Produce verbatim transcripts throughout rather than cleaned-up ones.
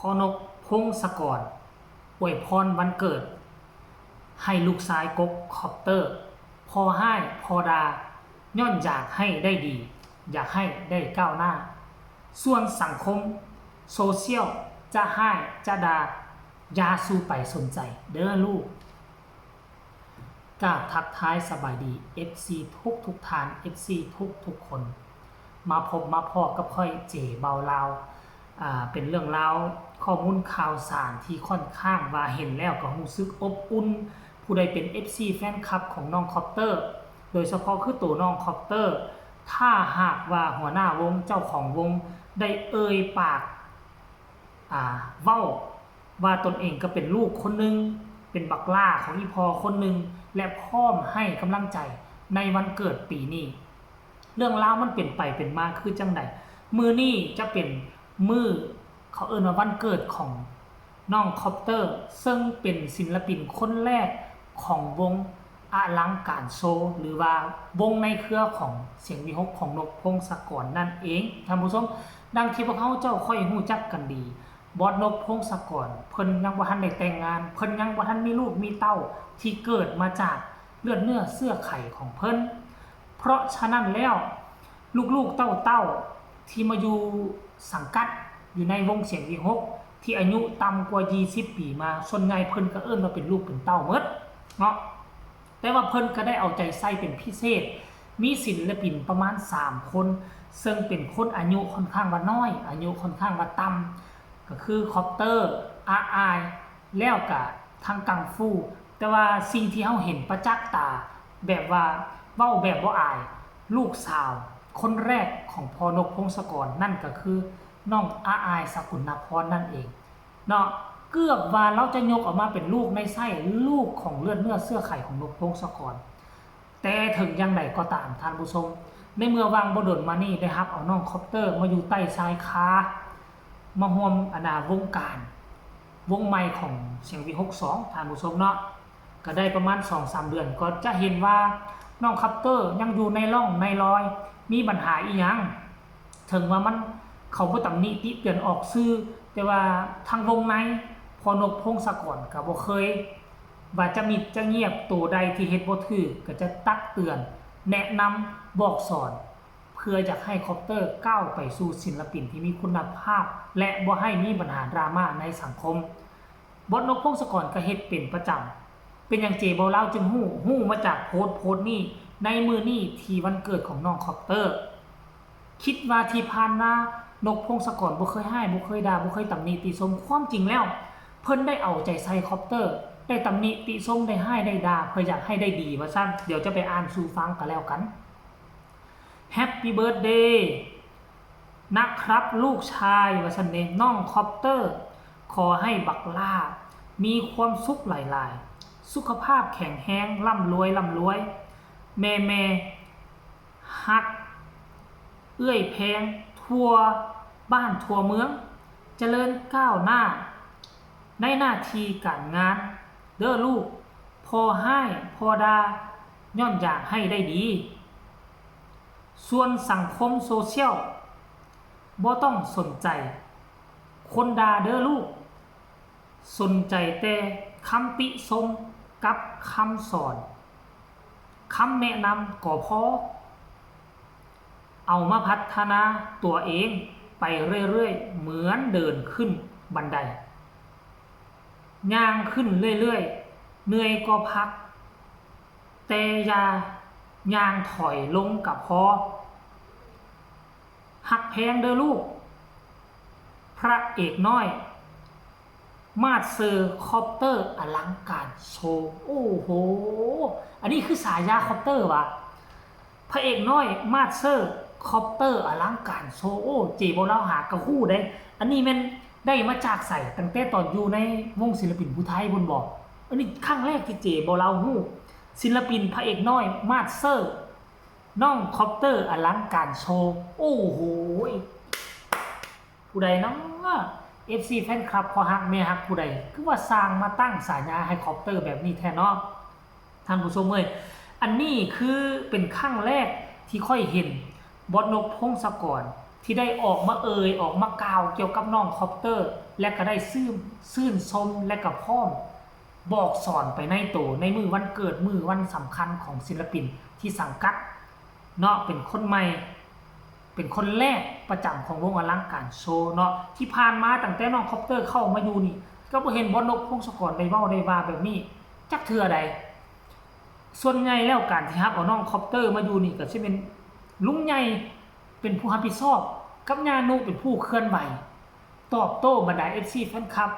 พ่อนกพงศกรอวยพรวันเกิด ให้ลูกชายกกคอปเตอร์ พอฮ้ายพอด่า ย้อนอยากให้ได้ดี อยากให้ได้ก้าวหน้า ส่วนสังคมโซเชียลจะฮ้ายจะด่า อย่าสู่ไปสนใจเด้อลูก กราบทักทายสบายดี เอฟซี ทุกทุกท่าน เอฟซี ทุกทุกคน มาพบมาพ้อกับข้อยเจเบาลาว อ่า เป็นเรื่องราวข้อมูลข่าวสารที่ค่อนข้างว่าเห็นแล้วก็รู้สึกอบอุ่น ผู้ใดเป็น เอฟซี แฟนคลับของน้องคอปเตอร์ โดยเฉพาะคือตัวน้องคอปเตอร์ ถ้าหากว่าหัวหน้าวงเจ้าของวงได้เอ่ยปาก อ่า เว้าว่าตนเองก็เป็นลูกคนหนึ่ง เป็นบักหล้าของอีพ่อคนหนึ่ง และพร้อมให้กำลังใจในวันเกิดปีนี้ เรื่องราวมันเป็นไปเป็นมาคือจั่งใด มื้อนี้จะเป็นมื้อ เขาเอิ้นว่าวันเกิดของน้องคอปเตอร์ ซึ่งเป็นศิลปินคนแรกของวงอลังการโชว์ หรือว่าวงในเครือของเสียงวีหกของนกพงศกรนั่นเอง ท่านผู้ชม ดังที่พวกเฮาเจ้าค่อยรู้จักกันดี บอสนกพงศกร เพิ่นยังบ่ทันได้แต่งงาน เพิ่นยังบ่ทันมีลูกมีเต้าที่เกิดมาจากเลือดเนื้อเชื้อไขของเพิ่น เพราะฉะนั้นแล้ว ลูกๆเต้าๆที่มาอยู่สังกัดอยู่ในวงเสียงวีหก ที่อายุต่ำกว่ายี่สิบปีมา ส่วนใหญ่เพิ่นก็เอิ้นว่าเป็นลูกเป็นเต้าหมดเนาะ แต่ว่าเพิ่นก็ได้เอาใจใส่เป็นพิเศษ มีศิลปินประมาณสามคน ซึ่งเป็นคนอายุค่อนข้างว่าน้อย อายุค่อนข้างว่าต่ำ ก็คือคอปเตอร์ อาอาย แล้วก็ทางกังฟู แต่ว่าสิ่งที่เฮาเห็นประจักษ์ตา แบบว่าเว้าแบบบ่อาย ลูกสาวคนแรกของพ่อนกพงศกร นั่นก็คือน้องอาอาย สกุลนพรนั่นเองเนาะ เกือบว่าเราจะยกออกมาเป็นลูกในไส้ ลูกของเลือดเนื้อเชื้อไขของนกพงศกร แต่ถึงอย่างใดก็ตามท่านผู้ชม ในเมื่อว่างบ่ดนมานี่ได้รับเอาน้องคอปเตอร์มาอยู่ใต้ชายคา มาร่วมอานาวงการ วงใหม่ของเสียงวีหกสอง ท่านผู้ชมเนาะ ก็ได้ประมาณสองสามเดือน ก็จะเห็นว่าน้องคอปเตอร์ยังอยู่ในร่องในรอย มีปัญหาอีหยัง ถึงว่ามันเขาบ่ตำหนิติเตียนออกสื่อ แต่ว่าทางวงในพ่อนกพงศกรก็บ่เคย ว่าจะมิดจะเงียบ ตัวใดที่เฮ็ดบ่ถูกก็จะตักเตือน แนะนำ บอกสอน เพื่ออยากให้คอปเตอร์ก้าวไปสู่ศิลปินที่มีคุณภาพ และบ่ให้มีปัญหาดราม่าในสังคม บอสนกพงศกรก็เฮ็ดเป็นประจำ เป็นหยังเจเบาลาวจึงฮู้ ฮู้มาจากโพสต์โพสต์นี้ ในมื้อนี้ที่วันเกิดของน้องคอปเตอร์ คิดว่าที่ผ่านมานกพงศกรบ่เคยฮ้าย บ่เคยด่า บ่เคยตำหนิติชม ความจริงแล้ว เพิ่นได้เอาใจใส่คอปเตอร์ ได้ตำหนิติชม ได้ฮ้ายได้ด่า เพื่ออยากให้ได้ดีว่าซั่น เดี๋ยวจะไปอ่านสู่ฟังก็แล้วกัน Happy birthday นะครับลูกชาย ว่าซั่นเด้ น้องคอปเตอร์ ขอให้บักหล้ามีความสุขหลายๆ สุขภาพแข็งแรง ร่ำรวย ร่ำรวย แม่ๆ ฮัก เอื้อยแพง ทั่วบ้านทั่วเมือง เจริญก้าวหน้า ในหน้าที่การงาน เด้อลูก พ่อฮ้าย พ่อด่า ย้อนอยากให้ได้ดี ส่วนสังคมโซเชียล บ่ต้องสนใจ คนด่าเด้อลูก สนใจแต่คำติชมกับคำสอน คำแนะนำก็พอ เอามาพัฒนาตัวเองไปเรื่อยๆ เหมือนเดินขึ้นบันได ย่างขึ้นเรื่อยๆ เหนื่อยก็พัก แต่อย่าย่างถอยลงก็พอ ฮักแพงเด้อลูก พระเอกน้อย มาสเซอร์คอปเตอร์อลังการโชว์ โอ้โห อันนี้คือฉายาคอปเตอร์วะ พระเอกน้อย มาสเซอร์คอปเตอร์อลังการโชว์ โอ้ เจเบาลาวหากะฮู้เด้ อันนี้แม่นได้มาจากไส ตั้งแต่ตอนอยู่ในวงศิลปินผู้ไทยพุ้นบ่ อันนี้ครั้งแรกที่เจเบาลาวฮู้ ศิลปินพระเอกน้อย มาสเซอร์ น้องคอปเตอร์อลังการโชว์ โอ้โหย ผู้ใดเนาะ เอฟซี แฟนคลับ พ่อฮักแม่ฮักผู้ใด คือว่าสร้างมาตั้งฉายาให้คอปเตอร์แบบนี้แท้เนาะ ท่านผู้ชมเอ้ย อันนี้คือเป็นครั้งแรกที่ข้อยเห็นบอสนกพงศกร ที่ได้ออกมาเอ่ยออกมากล่าวเกี่ยวกับน้องคอปเตอร์ และก็ได้ซื่นซื่นชมและก็พร้อมบอกสอนไปในโตในมื้อวันเกิดมื้อวันสำคัญของศิลปินที่สังกัดเนาะ เป็นคนใหม่ เป็นคนแรกประจำของวงอลังการโชว์เนาะ ที่ผ่านมาตั้งแต่น้องคอปเตอร์เข้ามาอยู่นี่ ก็บ่เห็นบอสนกพงศกรได้เว้าได้ว่าแบบนี้จักเทื่อใด ส่วนใหญ่แล้วการที่ฮับเอาน้องคอปเตอร์มาอยู่นี่ก็สิเป็นลุงใหญ่เป็นผู้รับผิดชอบ กับย่านุเป็นผู้เคลื่อนไหว ตอบโต้บรรดา เอฟซี แฟนคลับ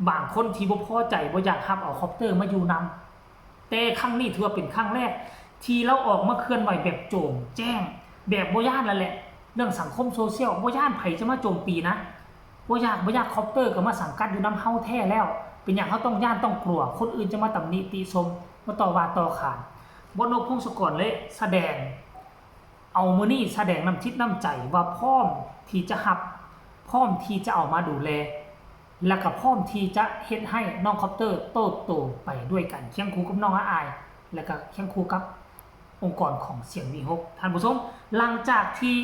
บางคนที่บ่พอใจบ่อยากฮับเอาคอปเตอร์มาอยู่นำ แต่ครั้งนี้ถือว่าเป็นครั้งแรกที่ลาวออกมาเคลื่อนไหวแบบโจ่งแจ้ง แบบบ่ย้านแล้วแหละ เรื่องสังคมโซเชียลบ่ย้านไผจะมาโจมตีนะ บ่อยากบ่อยากคอปเตอร์ก็มาสังกัดอยู่นำเฮาแท้แล้ว เป็นหยังเฮาต้องย้านต้องกลัว คนอื่นจะมาตำหนิติชม มาต่อว่าต่อขาน บอสนกพงศกรเลยแสดง เอามื้อนี้แสดงน้ำจิตน้ำใจว่าพร้อมที่จะฮับ พร้อมที่จะเอามาดูแล และก็พร้อมที่จะเฮ็ดให้น้องคอปเตอร์เติบโตไปด้วยกัน เคียงคู่กับน้องอาอาย และก็เคียงคู่กับองค์กรของเสียงวีหก ท่านผู้ชม หลังจากที่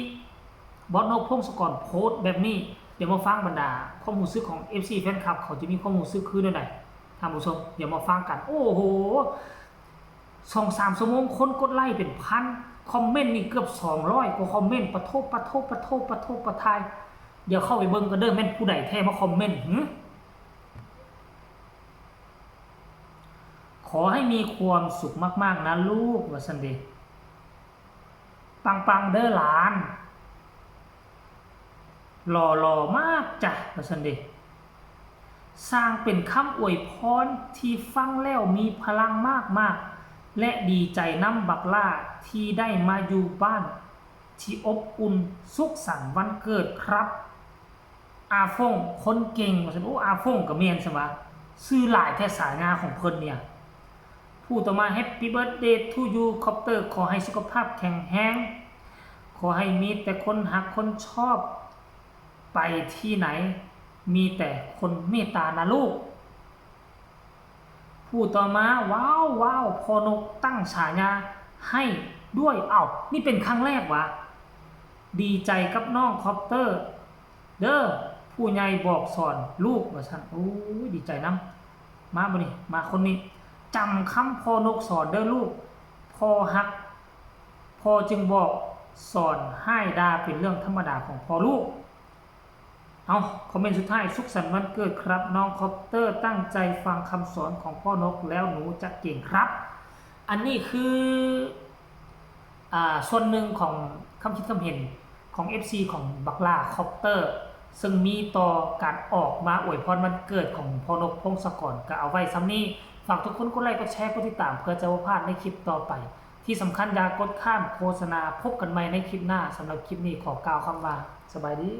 บอสนกพงศกรโพสต์แบบนี้ เดี๋ยวมาฟังบรรดาความรู้สึกของ เอฟซี แฟนคลับ เขาจะมีความรู้สึกคือแนวใด ท่านผู้ชม เดี๋ยวมาฟังกัน โอ้โห สองสามชั่วโมง คนกดไลค์เป็นพัน คอมเมนต์นี่เกือบสองร้อยกว่าคอมเมนต์ ปะโท ปะโท ปะโท ปะโท ปะทาย เดี๋ยวเข้าไปเบิ่งกันเด้อ แม่นผู้ใดแท้มาคอมเมนต์ หึ ขอให้มีความสุขมากๆนะลูก ว่าซั่นเด้ ปังๆเด้อหลาน หล่อๆมากจ้ะ ว่าซั่นเด้ สร้างเป็นคำอวยพรที่ฟังแล้วมีพลังมากๆ และดีใจนำบักหล้าที่ได้มาอยู่บ้านที่อบอุ่น สุขสันต์วันเกิดครับ อาฟงคนเก่ง ว่าซั่น โอ้ อาฟงก็แม่นซั่นวะ ชื่อหลายแท้ ฉายาของเพิ่นเนี่ย ผู้ต่อมา Happy birthday to you คอปเตอร์ ขอให้สุขภาพแข็งแรง ขอให้มีแต่คนฮักคนชอบ ไปที่ไหน มีแต่คนเมตตานะลูก ผู้ต่อมา ว้าว ว้าว พ่อนกตั้งฉายาให้ด้วย เอ้า นี่เป็นครั้งแรกวะ ดีใจกับน้องคอปเตอร์ เด้อ ผู้ใหญ่บอกสอนลูก ว่าซั่น โอ้ย ดีใจนำ มาบ่นี่ มาคนนี้ จำคำพ่อนกสอนเด้อลูก พ่อฮัก พ่อจึงบอกสอน ฮ้ายด่าเป็นเรื่องธรรมดาของพ่อลูก เอา คอมเมนต์สุดท้าย สุขสันต์วันเกิดครับ น้องคอปเตอร์ ตั้งใจฟังคำสอนของพ่อนกแล้วหนูจะเก่งครับ อันนี้คือ อ่า ส่วนหนึ่งของคำคิดคำเห็นของ เอฟซี ของบักหล้าคอปเตอร์ ซึ่งมีต่อการออกมาอวยพรวันเกิดของพ่อนกพงศกร ก็เอาไว้ส่ำนี้ ฝากทุกคนกดไลค์ กดแชร์ กดติดตาม เพื่อจะบ่พลาดในคลิปต่อไป ที่สำคัญอย่ากดข้ามโฆษณา พบกันใหม่ในคลิปหน้า สำหรับคลิปนี้ขอกล่าวคำว่า สบายดี